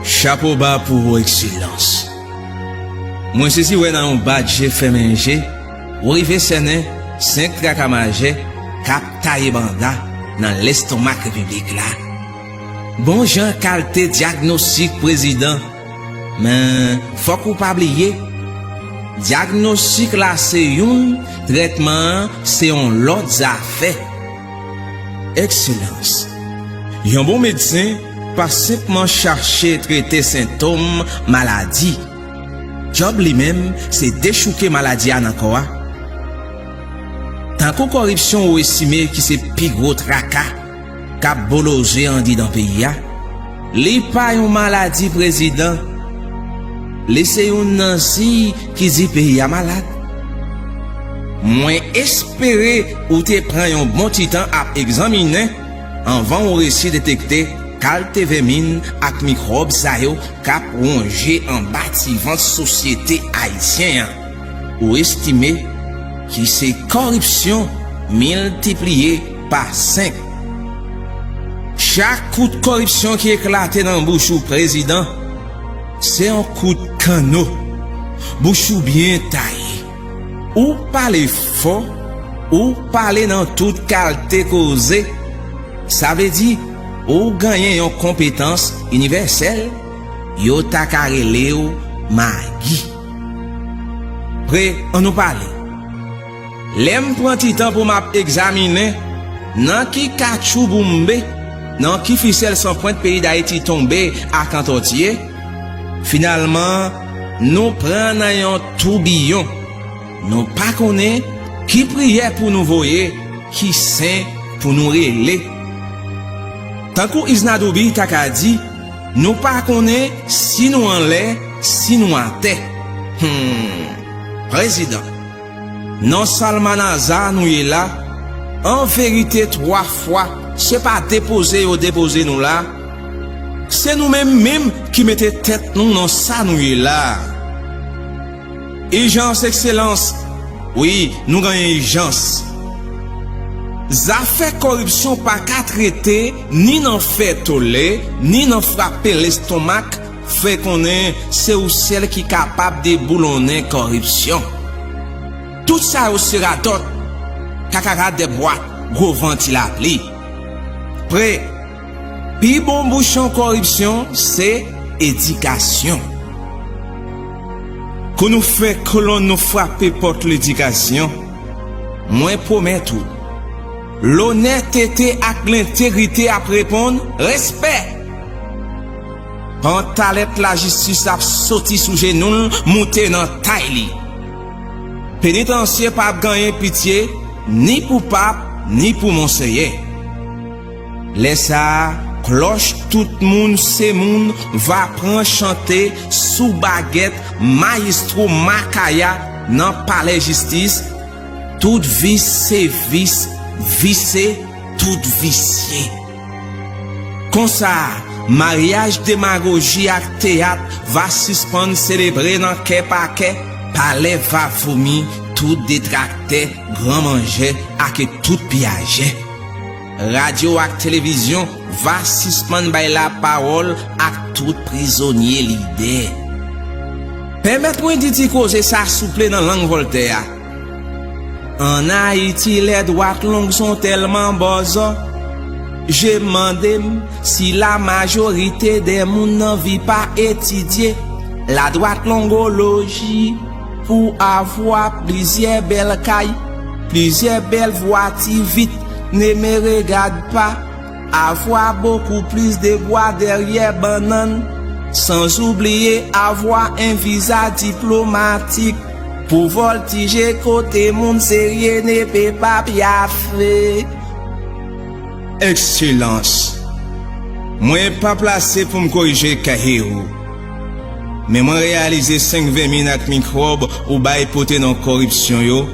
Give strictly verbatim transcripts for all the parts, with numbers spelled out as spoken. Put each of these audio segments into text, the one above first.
Chapo ba pou ou, Ekselans. Mwen sezi wè nan yon bat je fèmen je, ou rive sènen senk traka majè k ap taye banda nan lestomak repiblik la. Bon jan kalte dyagnostik, prezidan, men fòk ou pa bliye, dyagnostik la se youn, trètman an se yon lòt zafè. Ekselans, yon bon medsen pa senpman chache trete sentòm maladi. Djòb li menm se dechouke maladi a nan kò a. Tankou kòripsyon ou estime ki se pi gwo traka k ap boloze andidan peyi a, li pa yon maladi, prezidan. Li se youn nan siy ki di peyi a malad. Mwen espere ou te pran yon bon ti tan ap egzaminen anvan ou resi detekte kalte vèmin ak mikwòb sa yo k ap wonje anba ti vant sosyete ayisyen an. Ou estime ki se kòripsyon miltipliye pa senk. Chak kout kòripsyon ki eklate nan bouch ou, prezidan, se yon kout kanno. Bouch ou byen taye. Ou pale fò, ou pale nan tout kalte koze. Sa vle di, ou genyen yon konpetans inivèsèl, yo ta ka rele w Magi. Pre, ann nou pale. Lè m pran ti tan pou m ap egzaminen nan ki katchouboumbe, nan ki fisèl san pwent peyi Dayiti tonbe ak antòtye, finalman, nou pran nan yon toubiyon. Nou pa konnen ki priyè pou nou voye, ki sen pou nou rele. Tankou Iznadoubi ta ka di, nou pa konnen si nou anlè, si nou atè. Hmm, prezidan, nan salmanaza nou ye la, an verite, twa fwa, se pa depoze yo depoze nou la, se nou menm menm ki mete tèt nou nan sa nou ye la. Ijans, Ekselans, wi, nou genyen ijans. Zafè kòripsyon pa ka trete ni nan fè tole, ni nan frape lestomak, fè konnen se ou sèl ki kapab deboulonnen kòripsyon. Tout sa yo se radòt, kakarat dè bwat, gwo vanti lapli. Pre, pi bon bouchon kòripsyon se edikasyon. Kou nou fè kolonn nou frape pòt ledikasyon, mwen pwomèt ou, lonètete ak lentegrite ap reponn respè. Pantalèt lajistis ap soti sou jenou l moute nan tay li. Penitansye p ap genyen pitye ni pou pap ni pou monseyè. Lè sa a, klòch tout moun se moun va pran chante sou bagèt mayestwo Makaya nan palè jistis, tout vis se vis, vis se tout visye. Konsa, maryaj demagoji ak teyat va sispann selebre nan kè pa kè, palè va vomi tout detraktè, gran manjè ak tout piyajè. Radyo ak televizyon va sispann bay lapawòl ak tout prizonye lidè. Pèmèt mwen di ti koze sa souple nan lang Vòltè a. An Ayiti, lè dwat long son tèlman bòzò, je mande m si la majorite dè moun nan vi pa etidye ladwatlongoloji pou avwa plizyè bèl kay, plizyè bèl vwati vit, ne me regarde pas, avoir beaucoup plus de bois derrière bannann, sans oublier avoir un visa diplomatique pou vòltije kote moun serye ne pe pa pyafe. Ekselans, mwen pa plase pou m korije kaye ou. Men mwen reyalize senk vèmin ak mikwòb ou bay pote nan kòripsyon yo,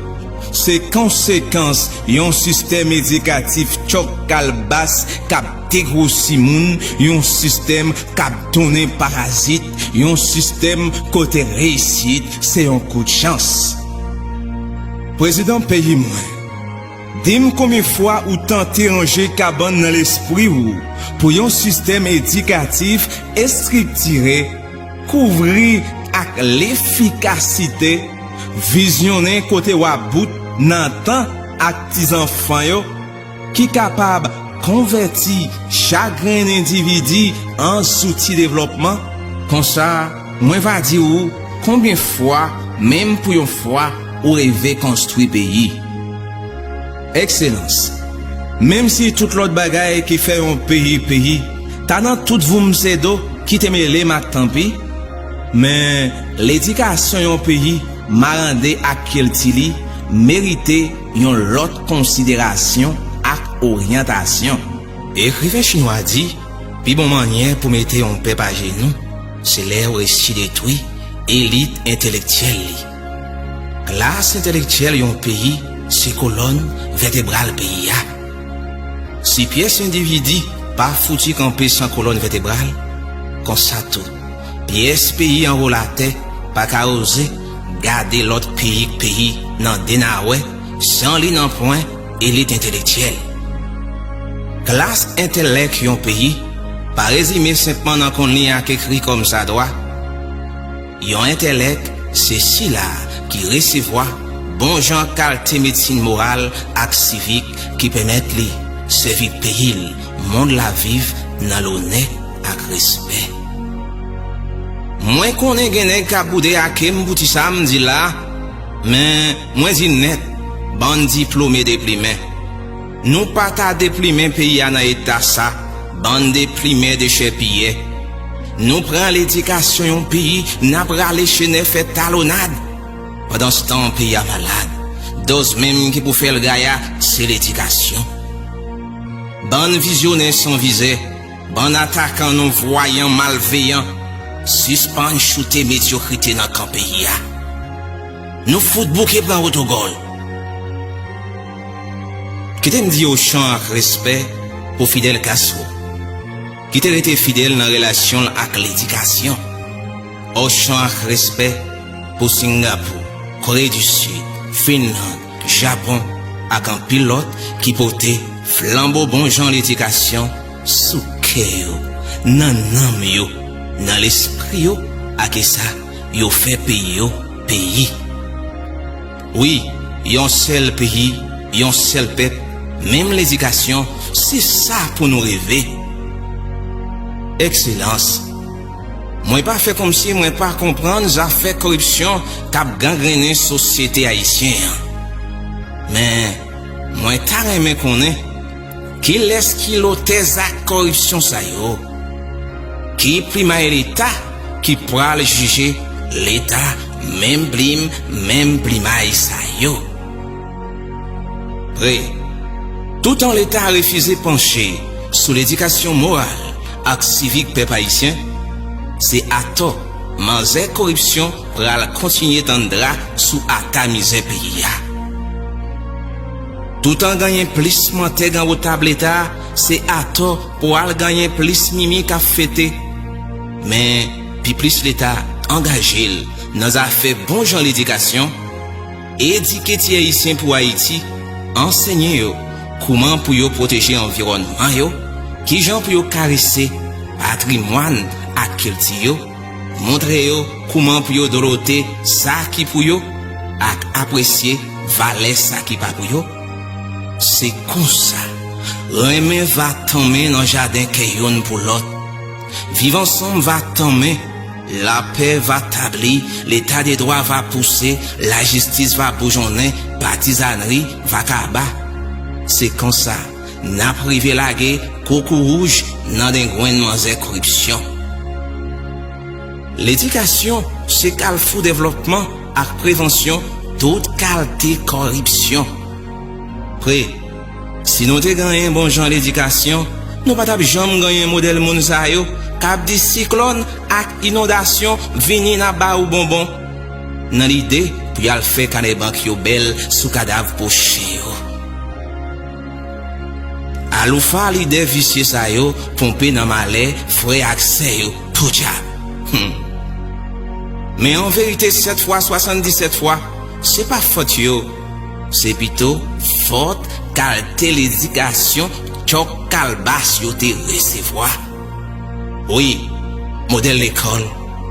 se konsekans yon sistèm edikatif tchòk kalbas k ap degwosi moun, yon sistèm k ap donnen parazit, yon sistèm kote reyisit se yon kout chans. Prezidan peyi mwen, Di m konbyen fwa ou tante ranje kabann nan lespri w pou yon sistèm edikatif estriktire, kouvri ak lefikasite, vizyonnen kote w ap bout nan tan ak ti zanfan yo, ki kapab konvèti chak grenn endividi an zouti devlòpman. Konsa, mwen va di w konbyen fwa, menm pou yon fwa, ou reve konstwi peyi. Ekselans, menm si tout lòt bagay ki fè yon peyi peyi ta nan tout voumse do ki te mele m ak tanpi, men ledikasyon yon peyi, marande ak kilti li, merite yon lòt konsiderasyon ak oryantasyon. Ekriven chinwa di, pi bon mannyè pou mete yon pèp ajenou, se lè w resi detwi elit entelektyèl li. Klas entelektyèl yon peyi se kolòn vètebral peyi a. Si pyès endividi pa fouti kanpe san kolòn vètebral, konsa tou, pyès peyi anwo latè pa ka oze gade lòt peyi k peyi nan de nawè san li nan pwen elit entelektyèl. Klas entèlèk yon peyi pa rezime senpman nan konn li ak ekri kòmsadwa. Yon entèlèk se sila ki resevwa bon jan kalte medsin moral ak sivik ki pèmèt li sèvi peyi l, mond la viv nan lonè ak respè. Mwen konnen gen nèg k ap boude ake m pou ti sa m di la, men mwen di nèt, bann diplome deplimen. Nou pa ta deplimen peyi a nan eta sa, bann deplimen dechèpiyè. Nou pran ledikasyon yon peyi, n ap rale chenè fè talonad. Pandanstan, peyi a malad. Dòz menm ki pou fè l gaya, se ledikasyon. Bann vizyonè san vizè, bann atakan non vwayan malveyan, sispann choute medyokrite nan kan peyi a. Nou fout bouke pran wotogòl. Kite m di ochan ak respè pou Fidel Castro, ki te rete fidèl nan relasyon l ak ledikasyon. Ochan ak respè pou Singapou, Kore di Sid, Finland, Japon, ak anpil lòt ki pote flanbo bon jan ledikasyon sou kè yo, nan nanm yo, nan lespri yo, ak e sa, yo fè peyi yo peyi. Wi, yon sèl peyi, yon sèl pèp, menm ledikasyon, se sa pou nou reve. Ekselans, mwen pa fè kòmsi mwen pa konprann zafè koripsyon k ap gangrennen sosyete ayisyen an. Men, mwen ta renmen konnen kilès ki lotè zak koripsyon sa yo. Ki plimay Leta ki pral jije Leta menm plim, menm plimay sa yo? Pre, toutan Leta refize panche sou ledikasyon moral ak sivik pèp ayisyen, se atò manzè koripsyon pral kontinye tann dra sou ata mizè peyi a. Toutan genyen plis mantèg anwo tab Leta, se atò pral genyen plis mimi k ap fete. Men, pi plis Leta angaje l nan zafè bon jan ledikasyon, edike ti Ayisyen pou Ayiti, ansenye yo kouman pou yo pwoteje anviwònman yo, kijan pou yo karese patrimwàn ak kilti yo, montre yo kouman pou yo dolote sa ki pou yo ak apresye valè sa ki pa pou yo. Se konsa, renmen va tanmen nan jaden kè youn pou lòt. Viv ansanm va tanmen, lapè va tabli, leta de dwa va pouse, lajistis va boujonnen, patizanri va kaba. Se konsa, n ap rive lage koukouwouj nan dengwenn manzè koripsyon. Ledikasyon se kalfou devlòpman ak prevansyon tout kalte koripsyon. Pre, si nou te genyen bon jan ledikasyon, nou pa t ap janm genyen modèl moun sa yo k ap di siklòn ak inondasyon vini n ap ba ou bonbon, nan lide pou y al fè kanè bank yo bèl sou kadav pwochen yo. Aloufa lidè visye sa yo ponpe nan malè frè ak sè yo, podyab. Hmm. Men an verite, sèt fwa swasanndisèt fwa, se pa fòt yo, se pito fòt Kalte ledikasyon tchòk kalbas yo te resevwa. Wi, modèl lekòl,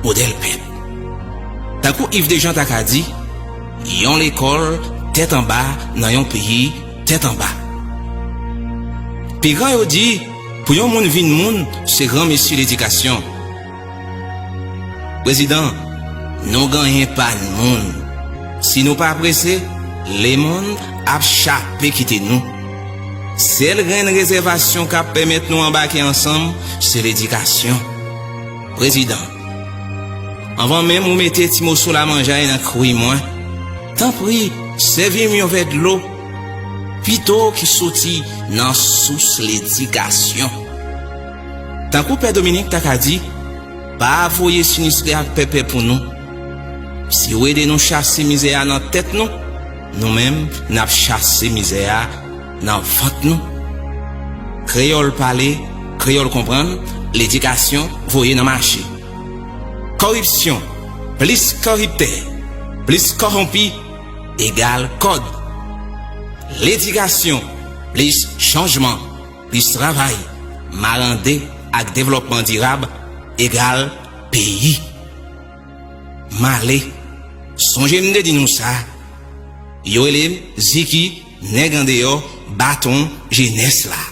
modèl pèp. Tankou Iv Dejan ta ka di, yon lekòl tèt anba nan yon peyi tèt anba. Pi gran yo di, pou yon moun vin moun, se granmesi ledikasyon. Prezidan, nou genyen pa n moun. Si nou pa prese, lemonn ap chape kite nou. Sèl grenn rezèvasyon k ap pèmèt nou anbake ansanm, se ledikasyon. Prezidan, anvan menm ou mete ti moso lamanjay nan kwi mwen, tanpri, sèvi m yon vè dlo, pito ki soti nan sous ledikasyon. Tankou Pè Dominik ta ka di, pa voye sinistre ak pèpè pou nou. Si w ede nou chase mizè a nan tèt nou, nou menm, n ap chase mizè a nan vant nou. Kreyòl pale, kreyòl konprann, ledikasyon voye nan mache. Kòripsyon, plis kòriptè, plis kòwonpi, egal kòd. Ledikasyon, plis chanjman, plis travay, marande ak devlòpman dirab, egal peyi. M ale. Sonje m te di nou sa. Yo rele m Ziki, nèg andeyò, baton jenès la.